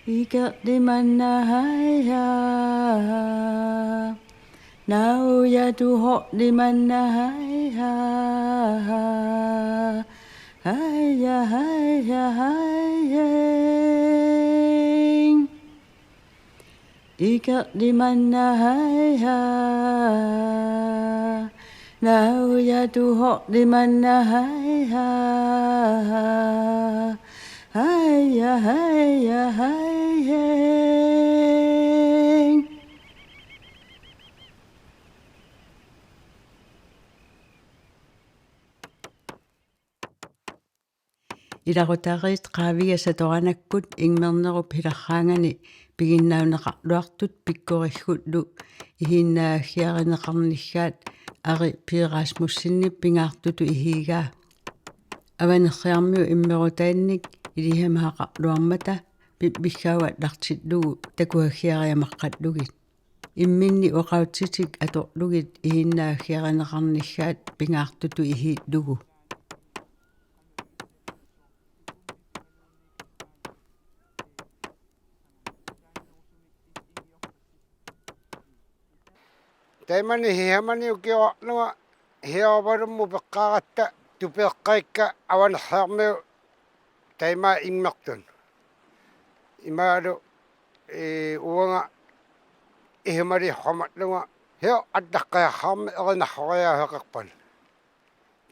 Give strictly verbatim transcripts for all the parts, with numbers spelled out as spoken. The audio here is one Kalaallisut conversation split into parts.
Ikertimannahaiha. Naujatuhortimannahaiha. Haija, haija, haija. Ikertimannahaiha. Naujatuhortimannahaiha. Haija, haija, haija. Ilaqutariit Qaaviga Satoranakkut Ingmernerup hilarraangani piginnaaneqarluartut Pikkorigullu ihiinnaagaggiarineqarniggaat Ari P. Rasmussenip pingaartutut ihiigaa. Avanerriarmiut immerutaannik ilisimaqarluarmata piffissaagallartillugu takugagiariamaqqallugit. Imminni oqaatsitik atorlugit ihiinnaagaggiarineqarniggaat pingaartutut ihiillugu. Taimani sisamani ukioqarlunga Siorupalummi peqqaaratta tupeeqqaakka Avanerriarmiut taima Ingmertut. Imaalu, ee, uanga isumaliorsimallunga Siorpalummi allaqqajaarami erinarsorajaaqarpat.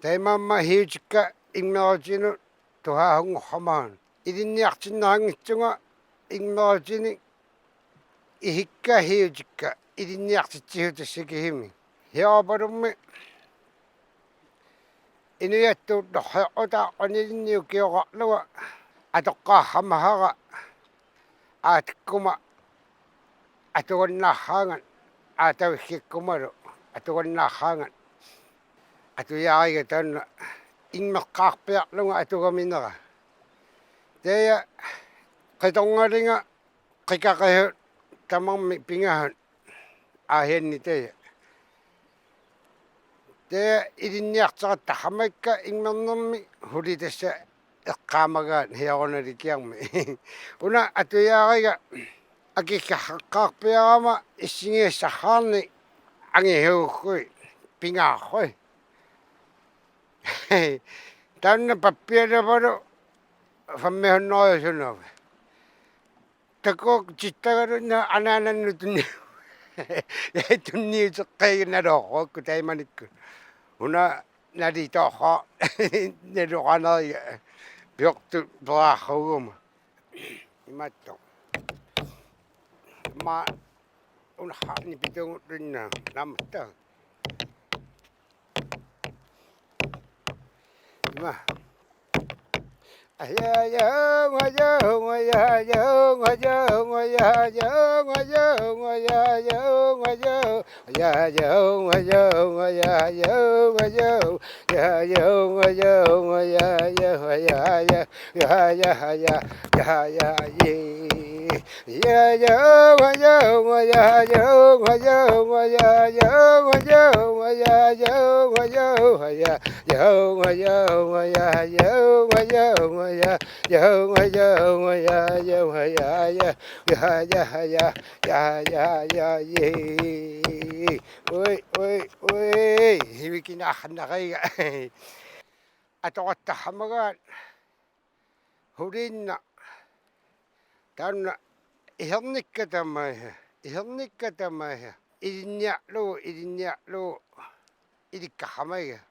Taima aamma siutikka Ingmerutinut tusaassanngorsimavunga. Ilinniartinneqanngitsunga Ingmerutinik isikka siutikka ilinniartitsisutissakisimi. Siorupalummi inuiattut torsiorutaat qanilinni ukioqarlunga atoqqaarsimasara aatikkuma atugannaarsaangat, aatavissiikkumalu atugannaarsaangat. Atujaariga taanna Ingmeqqaarpiarlunga atugaminera. Taava qitorngalinga qikaqisut tamarmik pingasut aasianni taava. Taava ilinniarteratta hamaakka Ingmernermi suli tassa eqqaamagaat siorunalikiarmi. Una atujaariga akikkaqqaarpiarama issigisassarnik angisuugukku pingaarput. Taanna pappialuugalu femhundrede sunaavi. Takuuk tittagalunna anaanannut tunni-, tunniuteqqaannaluarukku taimanikkut. Una nalitoorsoq nalorneriga piortut peraaruguma. Imaattoq. Ma unharni pitungut tunna namta. Ma. Ui, ui, ui, sivikinaarnaqaanga. Atoqattaarsimagaat suliinnaq. Taanna isernikka tamaasa, isernikka tamaasa. Ilinniarlugu, ilinniarlugu ilikkarsimagaat.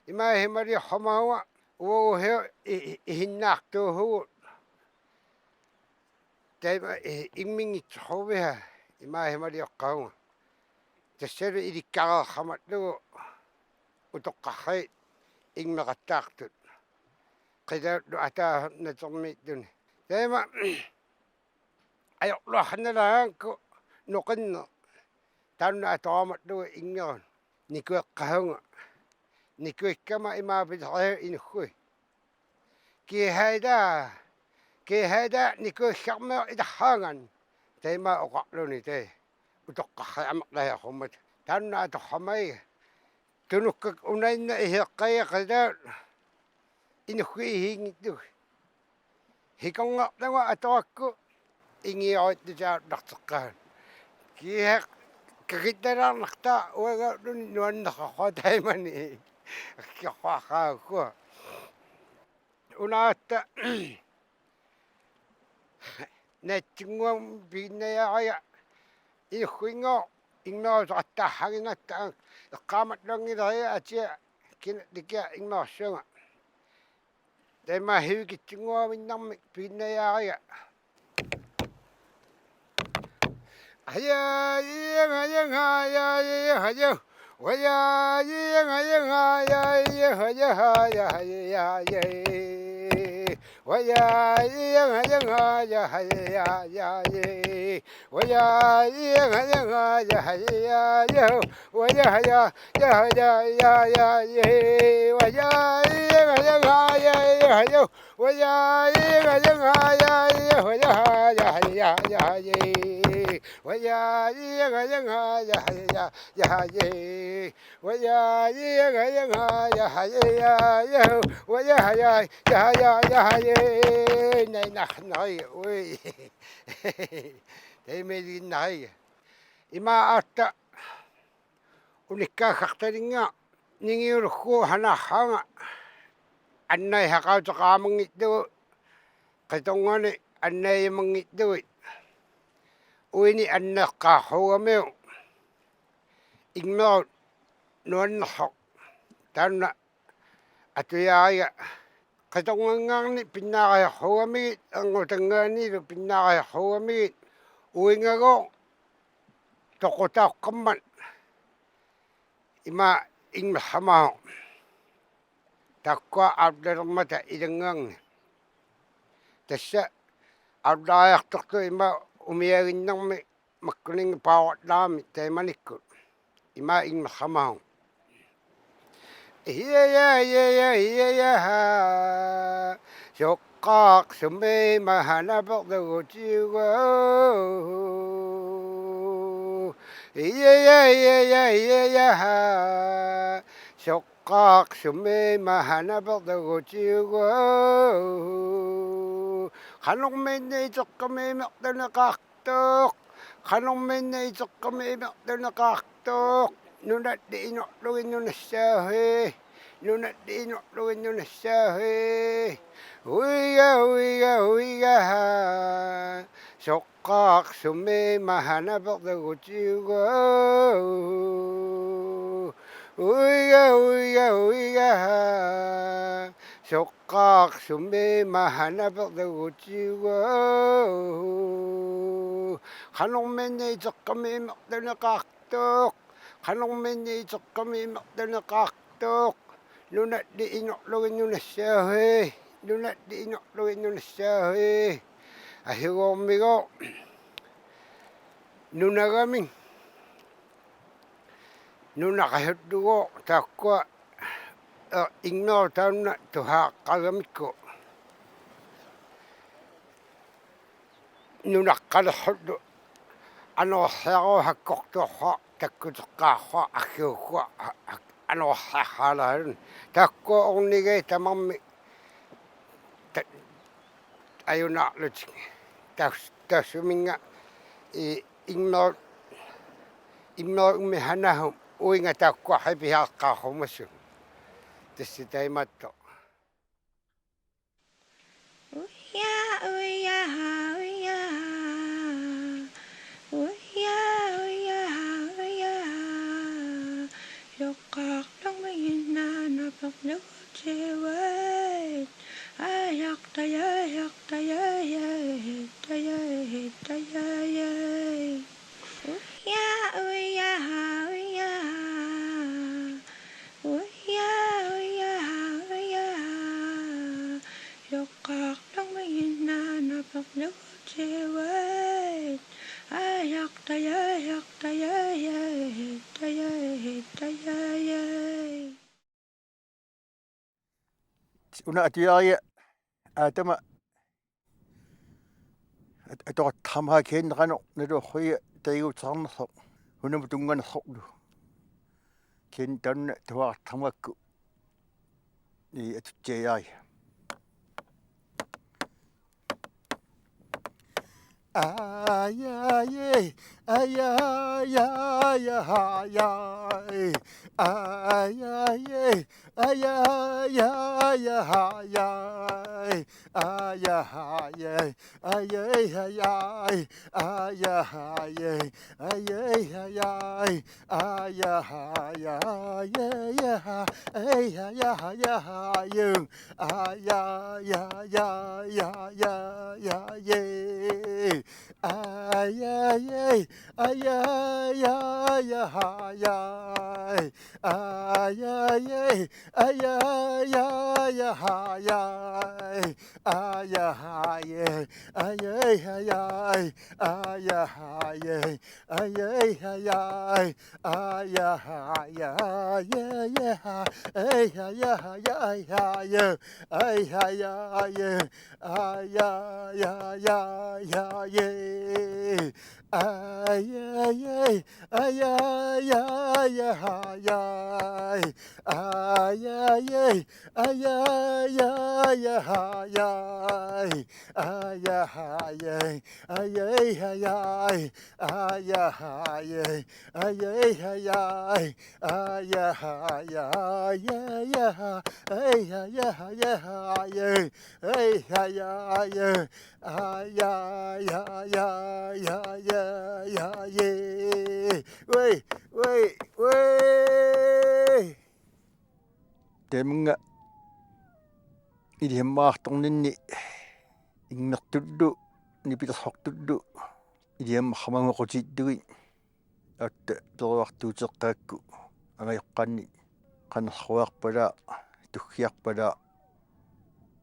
Ima isumaliorsimavunga uagut i-, i-, isinnaartuuvugut. Taima i-, imminngitsoqarpoq ima isumalioqqavunga. Tassalu ilikkareersimallugu utoqqarsiit Ingmeqattaartut. Qilalu ataaseq natermiittuni. Taima ajorluarsinnalaaraangakku noqinneq. Taanna atoramallugu Ingmerut. Nikueqqavunga. Nikuikkama ima pilersigu inuuguit. Kiisa ila, kiisa ila nikuisarmiuk ilarsaangat. Taima oqarluni taava. Utoqqarsiit amerlasuummata. Taanna atorsimagaat. Tunukkakka unainna iseqqajaqilaat. Inuuguit isiginngitsut. Sikornarlunga atorakku. ingioruttusaartarteqqaat. Kiisa kakittalaarnartaa uangaalluni nuannersoqquaq taamani. Akkiorsuaqaakkua. Unatta naatsunnguamik piginnajaariga inuuinngooq innerusoqattaarsarinnatta eqqaamalluanngileriga atia kina tikia innersuunga. Taama hivikitsunnguaminnarmik piginnajaariga. Ima aatta unikkaassartalinnga ningiulukku hanaarsaanga annaasaqaateqaamanngitsugut qitornani annaajumanngitsugut uini anneqqaarsuugamiuk immerut nuannersoq taanna atujaariga qitornanngaanniit pinnaariarsuugamigit ernutanngaanniillu pinnaariarsuugamigit uingagooq toqutaaqqammat ima immersamavoq. Taakkua aarlalermata ilanngaanni. Tassa aarlariartortut ima umiaginnarmi makkuninnga paarlaami taamanikkut. Ima immersamavoq. Ihiaja, ihiaja, ihiaja. Soqqaaq sumi mahana perlugutiugu. Ihiaja, ihiaja, ihiaja. Soqqaaq sumi mahana perlugutiugu. Qanormi iteqqamik imertuneqaaq Tuuq, qanormi iteqqamik imertuneqaaq tuuq, nunalli inorlugit nunassaavi, nunalli inorlugit nunassaavi. Uiga, uiga, uiga, soqqaaq sumi mahana perlugutiugu. Uiga, uiga, uiga, soq- Soqqaaq sumi mahana perlugutiugu. Qanormi iteqqamik imertuneqaaq tuuq. Qanormi iteqqamik imertuneqaaq tuuq. Nunalli inorlugit nunassaavi. Nunalli inorlugit nunassaavi. Asugoormigooq nunagami. Nunaqasullugu taakkua, eh, immerut taanna tusaaqqagamikku. Nunaqqalersullu anorersiarua sakkortuarsuaq takkuteqqaarsuaq aggiukkua a-, a-, anorersiarsualaalunik. Taakkua ornigai tamarmik ta-, ajunaarlutik. Tas-, tassuminnga i-, immerut, immerummi hanasut uinga taakkua qipiaqqaarsumasut. Tassa taamatut. Uia, uia, uia. Uia, uia, uia. Soqqaarlumi innaana perlugutiuaat. Ajaq, tajajaq, tajajai, tajai, tajajai. Uia, uia, uia. Uia, uia, uia. Soqqaarlumi innaana perlugutiuaat. Ajaq, tajajaq, tajajai, tajai, tajajai. Una atujaariga aatama at-, atoqattaarmaga kisianni qanoq naluarsuiga taiguuteqarnersoq, unamut tunnganersorlu. Kisianni taanna tusaqattaarmagakku ii atutsiajaariga. Ayaye, ayayayayay. Ayaye, ayayayayay. Ayaye, ayayayay. Ayaye, ayayayay. Ayaye, ayayayay. Ayaye, ayayayay. Ayaye, ayayayay. Ayaye, ayayayay. Ayaye, ayayayayay. Ayaye, ayayayay. Ayaye, ayayayay. Ayaye, ayayayay. Ayaye, ayayayay. Ayaye, ayayayay. Ayaye, ayayayay. Ayaye, ayayayay. Ayaye, ayayayay. Ayaye, ayayayay. Ayaye, ayayayay. Ayaye, ayayayay. Ayaye, ayayayay. Ayaye, ayayayay. Ayaye, ayayayay. Wei, wei, wei. Tamanna ilisimmaartorninni ingerlatillu nipilersortillu ilisimmarsimagunarput, qutiittugit aatsaat piareertuuteqqaakku angajoqqaanni qanersuarpalaaq, tussiarpalaaq,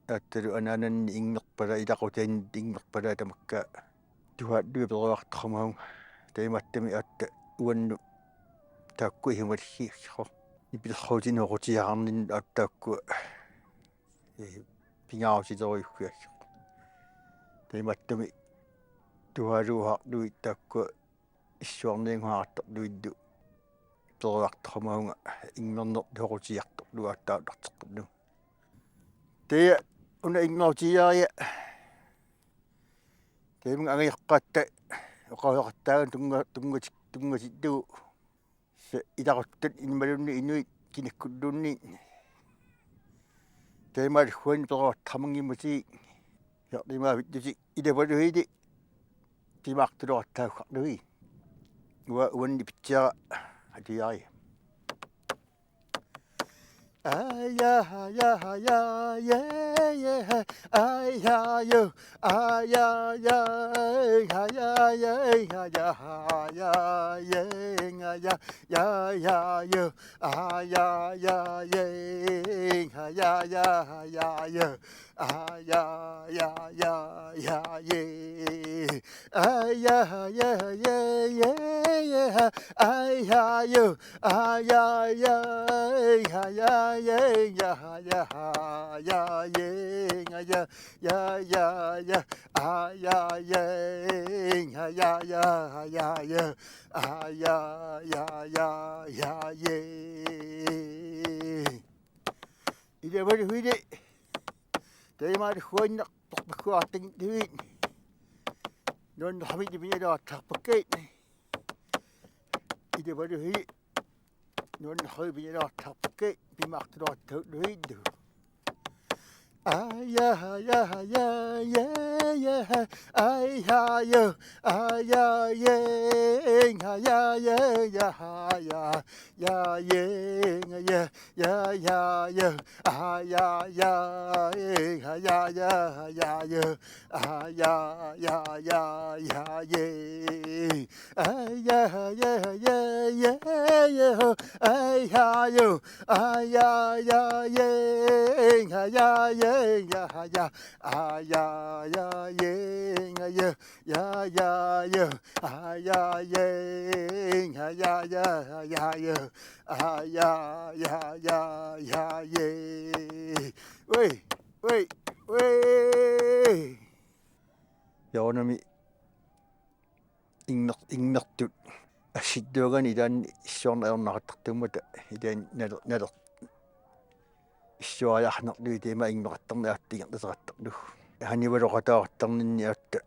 aatsaat anaananni ingerlappallaaq, ilaqutariinni ingerlappallaaq, tamakku tusaallugit piareersimavunga. Taamaattumik aatsaat uannut taakku isumalissiassaaq. Nipilersuutinik qutiaqqaarninni aatsaat taakku ee, pingaarutilerujussuassaaq. Taamaattumik tusaalluarlugit taakku issuarnianngorartarlugillu piareersimavunga, ingerlanerlu soqutigiartorlugu aatsaat taartartarlugu. Taava una ingerlatigiarpara. Taamaammat angajoqqaatta oqaluseqattaarlugit tunnga-, tunngatik-, tunngatillugu. Sa-, ilaquttat imaluunniit inuit kinakkulluunniit. Taamaallunga piareersimanngimmatigit. Taamaappoq ilapaluttutit piumaartulaartarlugit. Uanga uannut pitsiara atuariarpara. Aya, aya, aya, ye, ye, aya, yo, aya, ya, aya, ye, aya, ya, ye, aya, ya, ya, yo, aya, ya, ye, aya, ya, ya, yo. Aya, ya, ya, ya, ye. Aya, ya, ya, ya, ya. Aya, yo. Aya, ya, ya, ya, ya, ya, ya, ye, ya, ya, ya, ya. Aya, ya, ya, ya, ya, ya, ya. Aya, ya, ya, ya, ye. Ilapaluttutit. Taamaallunga torpakkuartanngillutit. Nuannersunik piareertarpakka. Ilapaluttutit. Nuannersunik piareertarpakka. Piumaartulaartarlugillu. Aya, ya, ya, ye, ye. Aya, yo. Aya, ye. Aya, ye, ya, ya. Ya, ye, ya, ya, ya, ya. Aya, ya, ya, ya, ya, ya. Aya, ya, ya, ya, ye. Aya, ya, ya, ya, ya, ho. Aya, yo. Aya, ya, ye. Aya, ye, ya, ya. Aya, ya, ye, ya, ya. Ya, ya, ya. Aya, ye. Aya, ya, ya, ya. Aya, ya, ya, ya, ye. Wei, wei, wei. Joornami inger-, ingerlatut assittuugani ilaanni issuarneq ajornaqattaartuummata ilaanni naler-, naler-, issuariarnerlugit taama ingerlattarneq aatsaat ingerlateqattaarlugu. Anivaluqataartarninni aatsaat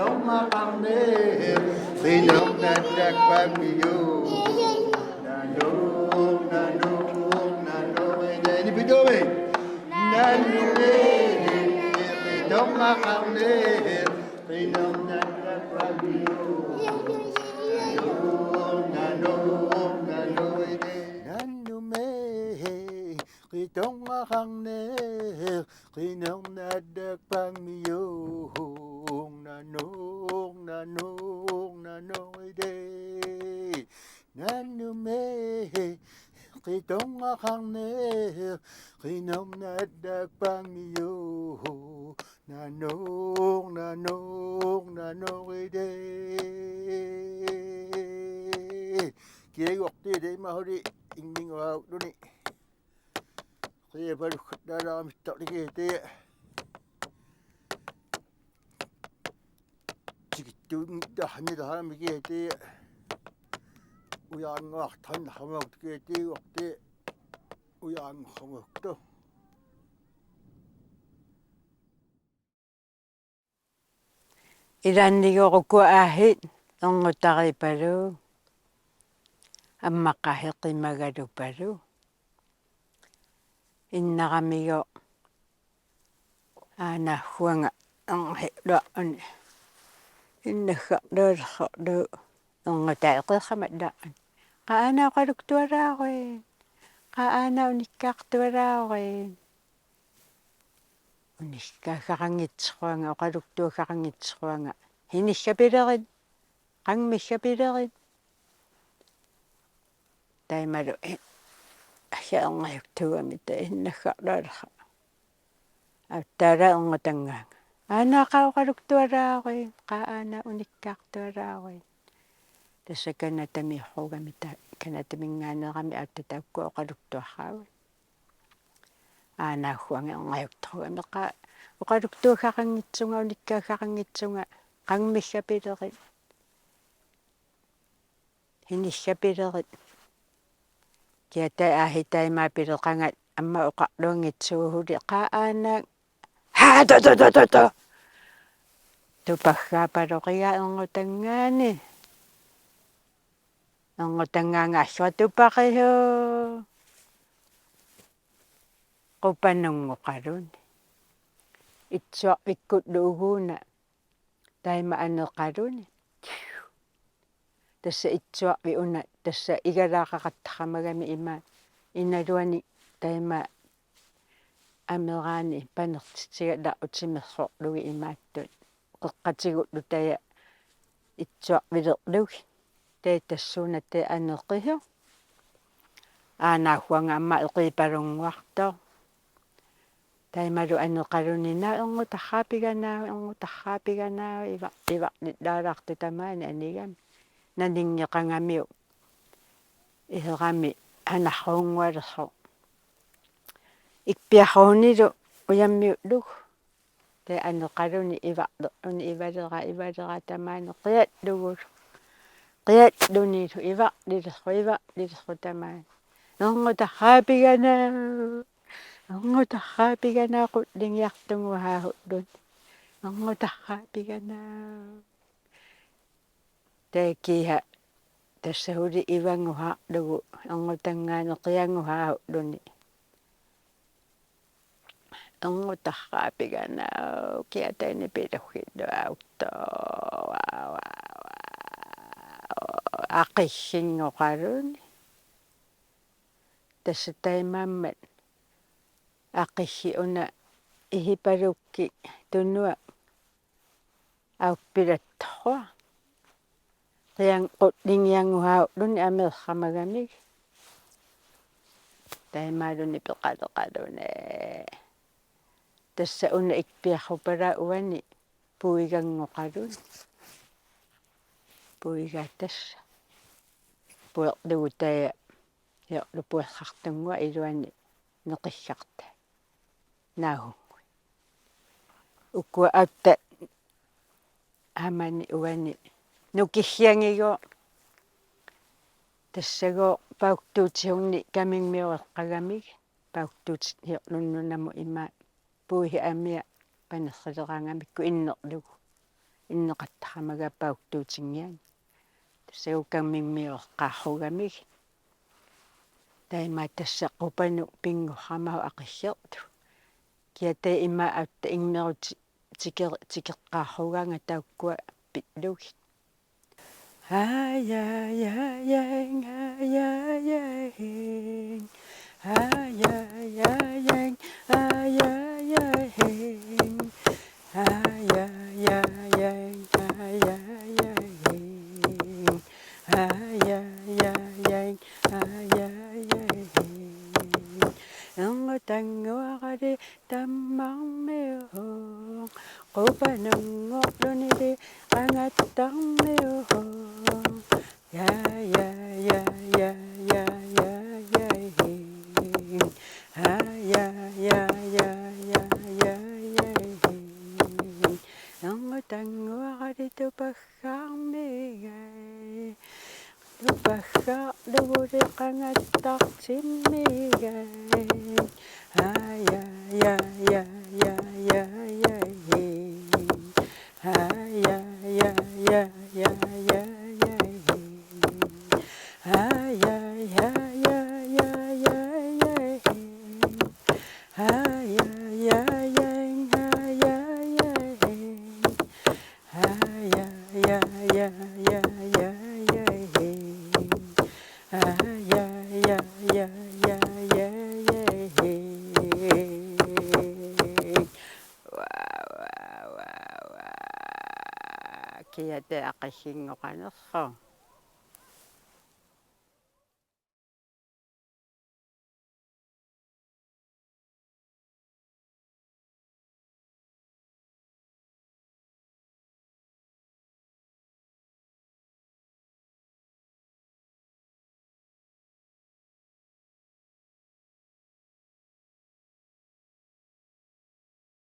Qitornaqarneq qinernattaqpammiu. Nanoq, nanoq, nanoq, ide, nipitumi. Nanoq, qitornaqarneq qinernattaqpammiu. Nanoq, nanoq, nanoq, ide. Nanoq, qitornaqarneq qinernattaqpammiu. Nanoq, nanoq, nanoq, ide. Nanoq, qitornaqarneq qinernattaqpammiu. Nanoq, nanoq, nanoq, ide. Kiagorti ide imahuli imminguauluni. Qiapalukkattaalaaramitta likiatia. Tikittuunnittaarnilaarami kiatia. Ujaannguartarnaramagut kiatiuarti. Ujaannguaramagut. Ilaannigoruku aahit ernutariippalu, ammaqahi qimagalupalu. Innaramigoq aanaagguanga erngiluaruni. Innaggarlualersorlu ernutaaqqeqamallaarani. Qaa aana oqaluktualaaruit. Qaa aana unikkaartualaaruit. Unikkaassaqanngitsoruanga, oqaluktuassaqanngitsoruanga. Hinikkaapilerit, qanngikkapilerit. Taimalu i-, aja erngiuktuugami taava innaggarlualersoq. Attaala ernutanngaanga. Aana qaa oqaluktualaaruit, qaa aana unikkaartualaaruit. Tassa Canadamiorugami taava, Canadaminngaanneerami aatsaat taakkua oqaluktuaraaguit. Aanaagguanga erngiuktorugami qaa oqaluktuassaqanngitsunga, unikkaasaqanngitsunga, qanngikkapilerit. Hinikkaapilerit. Kiatai aahit taimaapileqangat aamma oqarluanngitsuuhuli qaa aana. Haa, tu, tu, tu, tu, tu. Tupassaapaluqiga ernutanngaani. Ernutanngaanga assua tupaqisuuq. Qupanunngoqaluni. Itsuarvikkullu uguuna. Taima aneqaluni. Tassa itsuarvik una, tassa igalaaqaqattaramagami ima, inaluani taima ameraani panertitsigalaq utimersorlugit imaattut. Qeqqatigullu taja itsuarvilerlugit. Taja tassuuna taja aneqisoq. Aanaagguanga aamma eqiipalunnguartoq. Taimalu aneqaluni: Naa, ernutaqaapiga naa, ernutaqaapiga naa, iva-, ivarlilaalaartoq tamaani anigami. Naninngeqangamiuk iserami anarruunngualersoq. Ikpiarrunilu ujammiullugu. Taja aneqaluni ivarlerluni ivalera, ivalera tamaani qiallugulu. Qiallunilu ivarlilersoq, ivarlilersoq tamaani. Ernutaqaapiga naa. Ernutaqaapiga naa, qullingiartunnguaassuulluni. Ernutaqaapiga naa. Taja kiisa tassa suli ivangusaarlugu ernutanngaani qiangusaarluni. Ernutaqaapiga naa, kiataani piluhillu auttoq. Aqissinngoqaluni. Tassa taimaammat aqissi una ihipalukkik tunua auppilattorua. Qian-, qullingianngusaarluni ameeramagamik. Taimaaluni peqaleqaluni. Tassa una ikpiarrupalaa uani puiganngoqaluni. Puiga tassa. Puerlugu taja, jorlu puerrartunngua iluani neqissarta. Naahunngui. Ukua aatsaat aamani uani nukissianngigooq. Tassagooq pauktuutisunni kamingmioreqqagamik. Pauktuutit jorlunnu namut ima puisi amia panersileraangamikku innerlugu. inneqattaramagappa uktutinngian. Tassa ukammimmiuqqaarrugamik. Taima tassa Qupanuk pinngorama aqiggertu. Kiate ima atta immeruti tike-, tikeqqaarrugaanga taukkua pillugit. Ajajajajajeng, ajajajajeng, ajajajeng. Ajajajajeng, ajajajeng, ajajajeng. Inngutannguarali tammarmiuuq, Qupanunngorlunili qangattarmiuuq. Ajajajajajeng, ajajajajajeng. Inngutannguarali tupaggaarmigai, tupaggaarluguli qangattartimmigai. Ajajajajajeng, ajajajajajeng. Ajajajajajeng, ajajajeng, ajajajeng. Ajajajajajeng, ajajajajajeng. Waa, waa, waa, waa. Kiate aqigginngoqanersoq.